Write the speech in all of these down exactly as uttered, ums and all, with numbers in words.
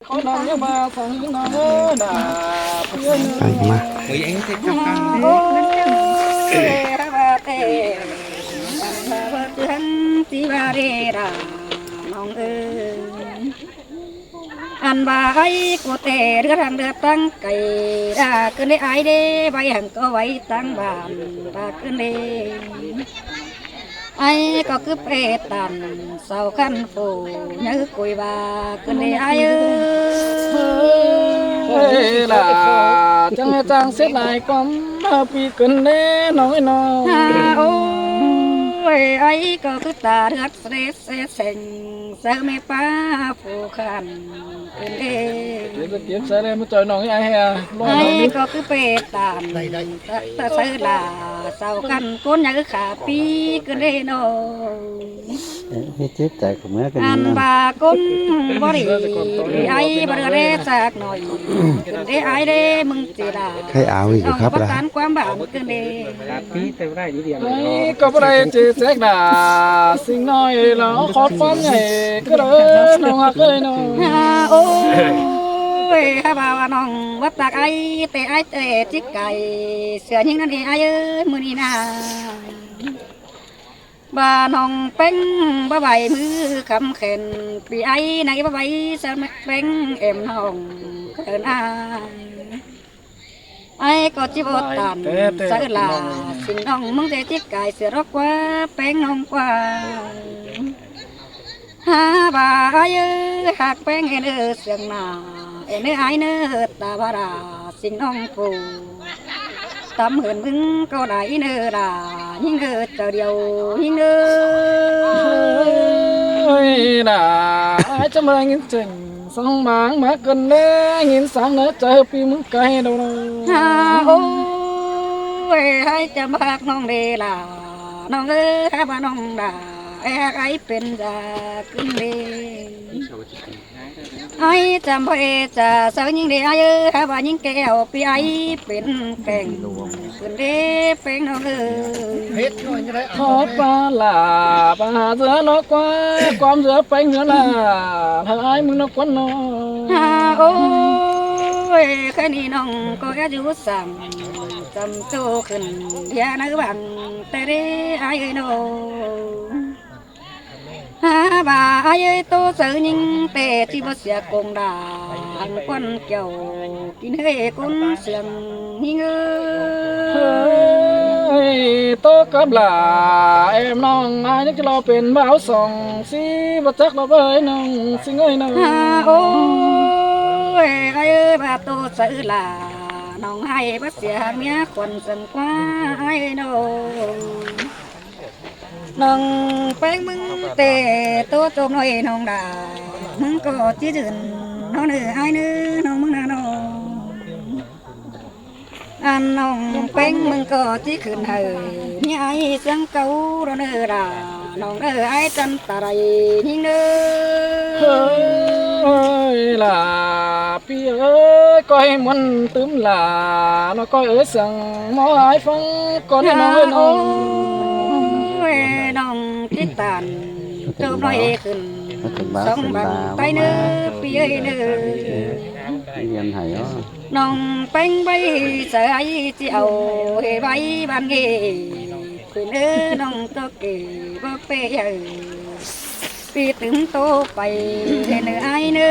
Con nong nhớ ba sang nong ơi nà. Ai mà. Ôi, anh thấy căng căng. Ôi, ba tê. Ba tê hăng tí ba đê đà nong ơi. Ăn ba ai cô tê đứa thằng đứa tăng cày đà cơn đê ai đê bay hằng có bay tăng bàn đà cơn đê. Ai có cứ pê tàn sao khăn phủ nhớ cùi ba cơn đi ai ơi. Ê là chăng chăng xếp lại con pi cơn đê nói nó. À, ôi, ai có cứ ta được xếp xếp sành sao mê pa phủ khăn cơn đê. Kiếm kiếm sao đây mới trời nóng ai hè. Ai có cứ pê tàn ta sao là sao khăn con nhớ khả pi cơn đê nó. Ê, chết chạy của mấy cái ăn này. Ba con bò đi ai bò đi sạc nổi. Cơn đê ai đê mừng chỉ là khai áo gì của khắp bắt ra. Tán quán bản cơn đê. Ai có bò đi chỉ sạc là xin nói là khó phán nhảy cứ đó nó ngạc ơi nó. À, ôi, ha bà bà nòng bắt tạc ai tê ai tê chích cày sửa những năm đi ai ơi mưa đi na. Ba nòng peng ba bảy mưa khăm khen pi ai này ba bảy sao peng em nòng khen ai. Ai có chip ô tàn sao là xin nòng mong dễ chích cài sửa đó qua peng nòng qua. Ha ba ai ơi hạc peng em ơi sương nà em ơi ai nơ ta ba đà xin nòng phù. Tâm hưn mưng có đà ý nơ đà nhính nơ chào điều nhính nơ. Ôi đà ai chăm ơi nghìn chừng sóng máng má cơn nơ nghìn sáng nơ chào pi mưng cay đâu đâu. Ha ôi hai chăm bác nòng đê là nòng ơi hai ba nòng đà ai hạc ai pên ra cơn đê. Ai chăm bác ê chả sao nhính đê ai ơi hai ba nhính kẹo pi ai pên kẹng cơn đê pên nòng ơi. Khó pa là pa hà giữa nó qua quam giữa pên giữa là thơ ai mưng nó quấn nó. Ha ôi khai ni nòng có ghé dụ sẵn chăm chô khửn đia nơ bằng tê đê ai ơi nô. Ha ba ai ơi tô sơ nhính tê chi bơ sia công đà hăng quan kiều kín hơi cún sương nhính ơi. Tô cắp là em nòng ai nhính lo pên báo sòng si bơ chắc lo bơi nòng si ngơi nòng. Ha ôi ai ơi ba tô sơ là nòng hai bơ sia hăng mía quan sương qua ai nô. Nòng peng mưng tê tô tôm nôi nòng đà mưng có chí dừng nó nư ai nư nòng mưng nà nòng. Ăn nòng peng mưng có chí khửn hờ ni ai sương câu đó nư đà nòng nư ai chân ta đài nhính nư. Hơi là pi ơi coi muốn tưm là nó coi ơi sương mó ai phong con nòng ơi nòng. Ôi nòng chít tàn chôm nói khửn sóng bằng tay nư pi ơi nư. Yên hài đó. Nòng peng bay sơ ai chi âu hê bay ban nghê khửn nư nòng tô kê bơ pê ơi. Pi tưm tô pay hê nư ai nư.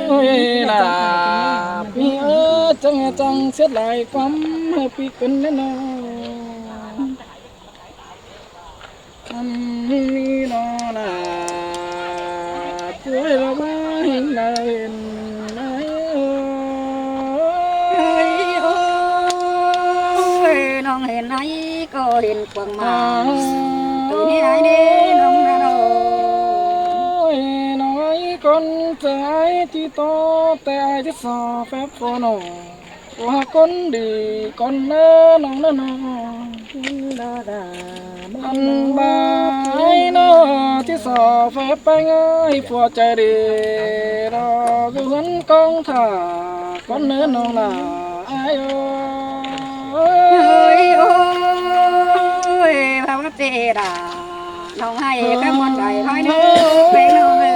Ôi là pi ơi chăng chăng siết lại quắm hơi pi cơn nè nòng. Ăn ni nó là chuối lo ba hình là hình ai ơi. Ôi nòng hình ai có hình quảng mà. Tôi ni ai đi nòng nà nòng. Ôi nòng ai con trai ai chi tô tê ai chi so phép phô nổ. Ua con đi con nơ nòng nơ nòng. Ăn ba ai nó chi so phép peng ơi phua chạy đi đó cứ hấn con thả con nơ nòng là ai ơi. Ôi ôi ba bác tê đà nòng hai các món đài nói nơ peng nòng ơi.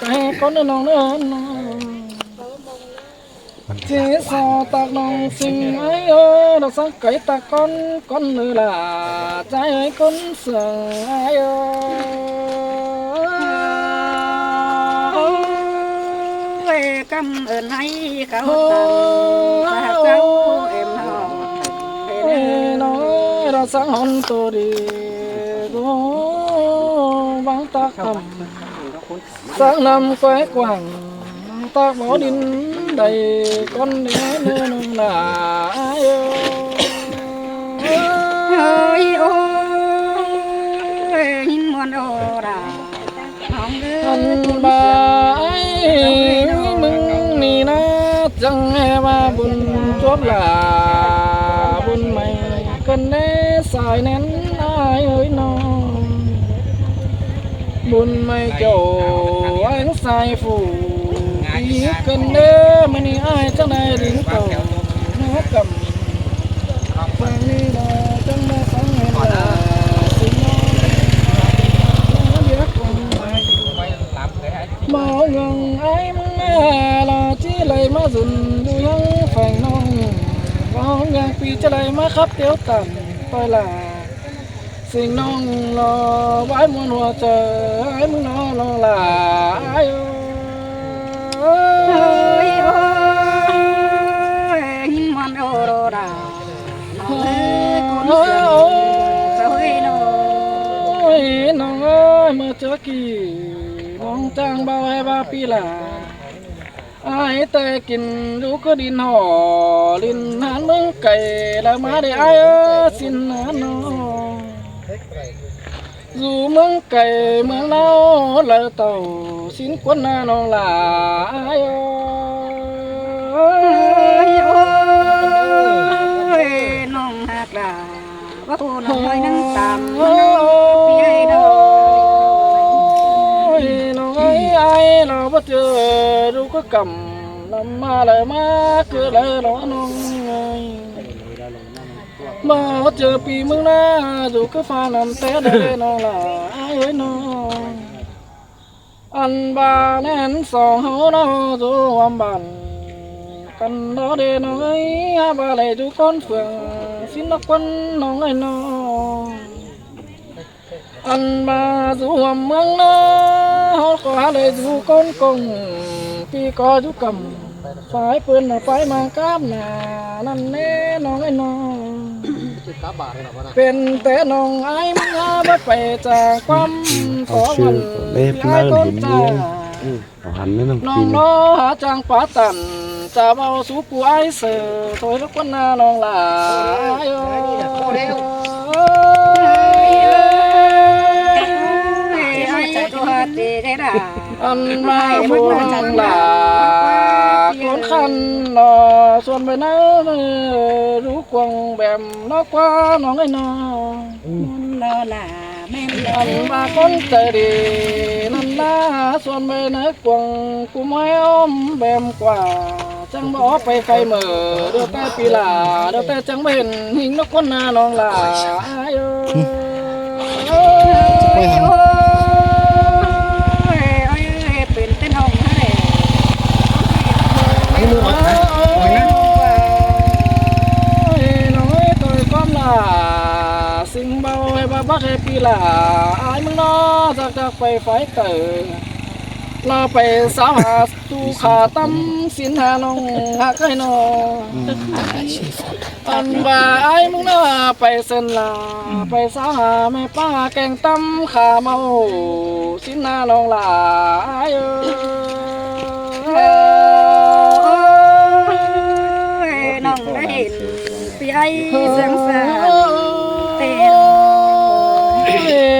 Cai con ơi nong ơi nong. Thế so tạc nong sinh ai ơi, nó sáng cái tạc con, con ơi là trai ơi con sương ai ơi. Ôi, cảm ơn hai cậu tặng ba cháu em nó. Ôi, nó, nó sáng hòn tô đi, vắng tạc hầm. Sáng năm quái quảng, tạc báo đính đầy con đĩa nơ nông là ai ơi. Ơi ôi, nhìn muôn ô đà. Ăn bà ai, mưng nì na, chẳng hè bà bùn chuốc là bùn mày, cần nế sai nén ai ơi nó. Bun mai chầu anh sai phủ. Ý cần đế mà ni ai chắc này đính tàu. Nó cầm. Sang ni nó chắc nó sáng ngày là xin nó. Nó biết không? Máu ngừng ai mà là chỉ lấy mà dùn đu hăng phèn nông. Máu ngừng pi chỉ lấy mà khắp tiếu tặng tôi là Sinh nông lo bái muôn hoa trời, ai mưng nó lo là ai ơi. Ơi ơi, nhìn muôn ô đô đà. Ơi ơi, nông ơi, mơ chớ kỳ, nông trang bao ai ba pi là. Ai tê kin dú cứ đin hỏ, đin hán mướng cày, lơ má để ai ơ xin hán nô. Dù mướng cày mướng nao, lơ tàu xin cuốn na nông là ai ơi. Ơi ơi, nông hạc là. Bác Hồ nó hơi nắng tạm, nó nắng pi ai đâu. Ôi, nó ai ai nó bắt chớ ru cứ cầm, năm mà lơ má cứ lơ nó nông ơi. Mà bắt chớ pi mưng na, ru cứ pha năm té đây nó là ai ơi nó. Ăn ba nén song hấu nó dú ăm bản. Căn đó đê nó ơi, ha ba lạy dú con phường, xin nó quân nó ơi nó. Ăn ba dú ăm mương nó, hấu có ha lạy dú con công, pi có dú cầm. Phải pươn là phải mang cáp nà, năn nê nó ơi nó. Pên té nông ai mưng á bớt pay chang quăm. Ông có sư ngăn bếp pi ai nấu con hiến chang. Miếng. Ừ, ông hẳn nó nông Nông pi. Nó há chang pá tản, chả bao sú pú ai sờ, thôi lúc quân na nông là ai ơi. Ai ơi, có hạt gì cái đà. Ăn ba bông là con khăn nó xuân bơi nắng rú cuồng bèm nó qua nó ngay nó. Nó là men ăn ba con trời đi năn na xuân bơi nắng cuồng cú mai ôm bèm quả. Chăng bó pay khay mở, đưa tay pi là, đưa tay chăng bền, hình nó con na nông là ai ơi. Ôi, ôi, ôi, pên tên hồng hả? Ôi, ôi, nông ơi, tôi con là, sinh bao hay ba bác hay pi là, ai mưng nó, giặc giặc pay phải cởi. Lo pay sáo hả, tu khả tâm, xin hả nông hả cái nó. Ăn ba ai mưng nó pay sơn là, pay sáo hả, mẹ pa keng tâm khả mau, xin hả nông là ai ơi. Ơi, ꞌNọng ꞌnhá hên ꞌpi ải sương sa. Ơi,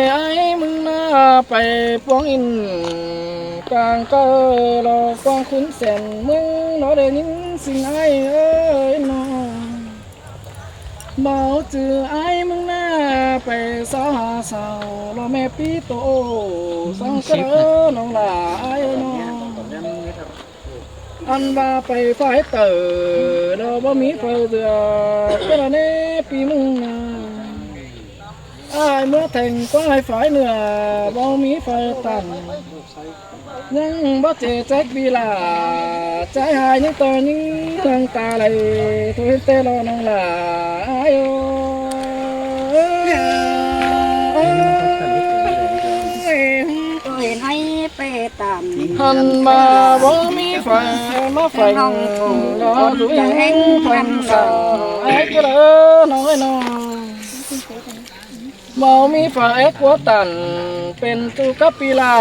ải ꞌmứng ꞌná pay ꞌpuống ꞌin ꞌcang ꞌcơ lo ꞌquang khún sẻn ꞌmứng nó đảy ꞌnhính ꞌsịn ải ơi ꞌnọng. Báu ꞌchư ải ꞌmứng ꞌná pay sáo ha sau lo ꞌme ꞌpi tô song ꞌcơ ꞌnọng lả ải ơi ꞌnọng. Ăn ꞌva pay phái tở lo báu ꞌmí phaư dưa ꞌcọ lo ꞌnê ꞌpi ꞌmứng ꞌná. Ải ꞌmứa theng ꞌquá ải phái ꞌnưa báu ꞌmí phaư tản. ꞌNhắng báu ꞌchê chét ꞌpi lả, chát ải ꞌnhắng ꞌtoi ꞌnhính ꞌnọng ta đảy thôi ꞌtẹ lo ꞌnọng lả ải ơi. Ơi, ꞌtoi ải pay tản. Hăn ꞌva báu ꞌmí phaư ꞌmá pheng lo dú ꞌhéng pheng săng ải ꞌcọ lo ꞌnọng ơi ꞌnọng. Báu ꞌmí phaư é ꞌquá tản pên ꞌchu cắp ꞌpi lả,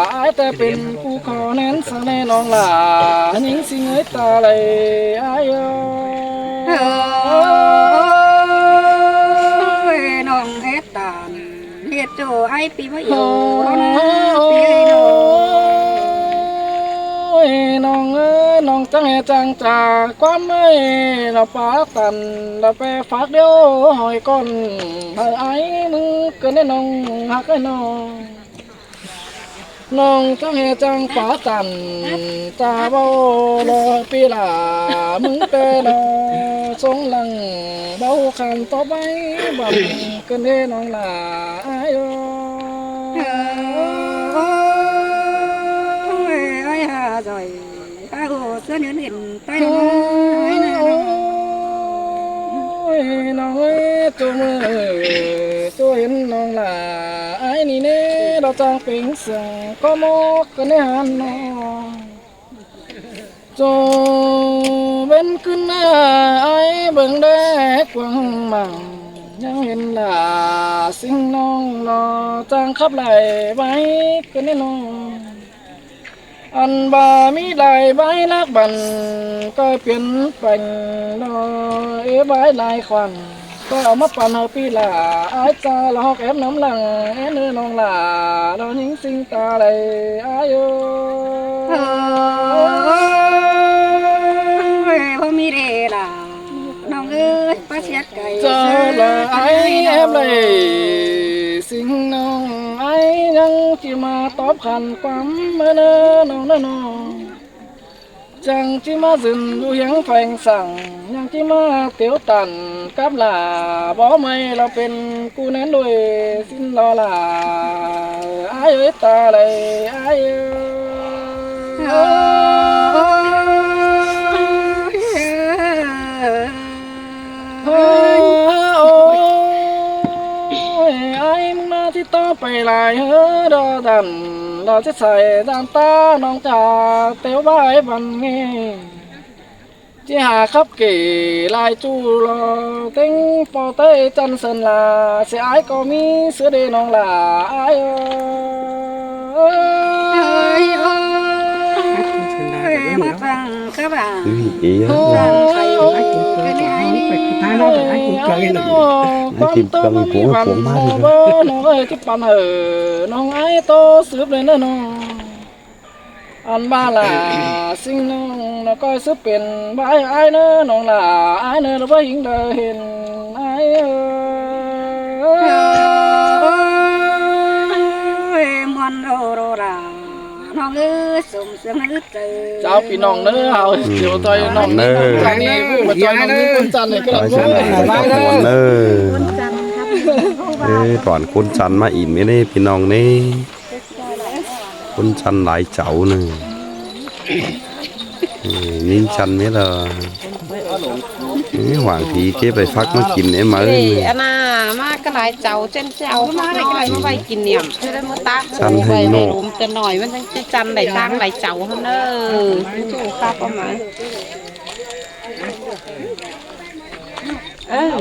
ải ꞌtẹ pên ꞌcu khó ꞌnén sa ꞌnê ꞌnọng lả, ꞌnhính ꞌsịn ơi ta đảy ải ơi. Ơi, ꞌnọng é tản, ꞌhiệt ꞌchu ải ꞌpi báu dú ꞌnọng ơi ꞌnọng. Ơi, ꞌnọng ơi, ꞌnọng chắng ꞌhê chắng chả ꞌquám ơi, lo pá tản, lo pé phák điêu hỏi ꞌcọn, hảư ải ꞌmứng ꞌcứn ꞌnê ꞌnọng ꞌhặc ơi ꞌnọng. ꞌNọng chắng ꞌhê chắng pá tản, ta báu lo ꞌpi lả ꞌmứng ꞌtẹ lo sống lăng báu khăn tóp ải băm ꞌcứn ꞌnê ꞌnọng lả ải ơi. Ơi, ải ha doi, ha hồ sướng hên hên ꞌtoi ꞌnọng ơi ꞌnọng. Ơi, ꞌnọng ơi, ꞌchu ꞌmưa, ꞌchu hên ꞌnọng lả ải ꞌnị ꞌnê, lo chắng pêng sương ꞌcọ ꞌmọ ꞌcứn ꞌnê hăn ꞌnọng. ꞌChu ꞌvến ꞌcứn ꞌnê ải bớng đé ꞌquang măng, ꞌnhắng hên lả ꞌsịn ꞌnọng lo chắng khắp lai bái ꞌcứn ꞌnê ꞌnọng. Ăn ꞌva ꞌmí lai bái lác băn ꞌcoi piến peng lo ế bái lai khoản ꞌcoi au ꞌmá păn hảư ꞌpi lả ải ꞌchá lo hóc ém nắm lăng é ꞌnư ꞌnọng lả lo ꞌnhính ꞌsịn ta đảy ải ơi. Ơi, báu ꞌmí đê lả ꞌnọng ơi, pá siết cay. ꞌChớ lả ải ém đảy ꞌsịn ꞌnọng ải ꞌnhắng ꞌchí ꞌmá tóp khăn ꞌquám ꞌmá ꞌnớ ꞌnọng ꞌnớ ꞌnọng. Chắng ꞌchí ꞌmá dưn dú hiếng pheng săng, ꞌnhắng ꞌchí ꞌmá tiếu tản cắp lả báu ꞌmạy lo pên ꞌcu ꞌnén đuổi ꞌsịn lo lả ải ơi ta đảy ải ơi. Ơi, ơi, ải ꞌmứng ꞌná ꞌchí tóp pay lai ꞌhứ ꞌđọ đăn, ꞌđọ ꞌchí sai ꞌdan ta ꞌnọng chả têu bái băn ꞌnị. ꞌChí ha khắp kể lai ꞌchu lo ꞌtếng ꞌpo ꞌTáy chăn sân la, ꞌsịn ải ꞌcọ ꞌmí ꞌsứa đê ꞌnọng lả ải ơi. Ơi, ơi, ꞌmá păng khắp ả. Ui, ý á. Ơ, ơ, ơ, ơ, ơ, ơ, ơ, ơ, ơ, ơ, ꞌquám ꞌtố ꞌmá ꞌmí băn ꞌnọng báu ꞌnọng ơi, ꞌchí păn hảư ꞌnọng ải ꞌtố sứp đảy ꞌnớ ꞌnọng. Ăn ꞌva lả ꞌsịn ꞌnọng ꞌnọng ꞌcoi sứp pên bái ải ꞌnớ ꞌnọng lả ải ꞌnớ lo báu hính đaư hên ải ơi. Ơi, muôn đô đô đà. ꞌNọng ơi, sum sương ứt trời. Chào ꞌpi ꞌnọng ꞌnớ, hảư chiều ꞌtoi ꞌnọng ꞌnớ. ꞌNọng ꞌnớ, ꞌmá ꞌchoi ꞌnọng ꞌnhính ꞌcốn chăn ꞌnị ꞌcọ ꞌlạ ꞌmứa. Ê, ꞌtọn ꞌcốn chăn ꞌmá ỉn ꞌmá ꞌnị ꞌpi ꞌnọng ꞌnị. ꞌCốn chăn lai chảu ꞌnị. Ê, ꞌnhính chăn ꞌmá ꞌlạ. Ê, hoảng thì ké pay phắc ꞌmá kin ꞌnị ꞌmá. Ê, ꞌnị. Ăn ꞌnạ, ꞌmá ꞌcọ lai chảu, ꞌchớ chảu, ꞌmá ꞌcọ lai ꞌmá ꞌvạy kỷ niệm, ꞌchớ ꞌmá tắc. Chăn ꞌhêng ꞌnọ. Ôm ꞌtẹ ꞌnọi, ꞌmắn chắng ꞌchí chăn đảy ꞌtáng lai chảu ꞌnớ. Ơ,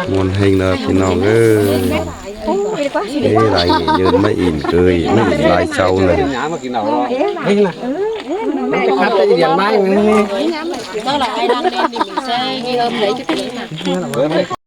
muôn ꞌhêng ꞌnớ ꞌpi ꞌnọng ơi. Ê, lai nhơn ꞌmá ỉn ơi, ꞌmá ỉn lai chảu ꞌnị. Ê, lai. Ê, lai. Ơ, là ai năm nên thì mình sẽ ghi âm lấy cho cái đấy mà.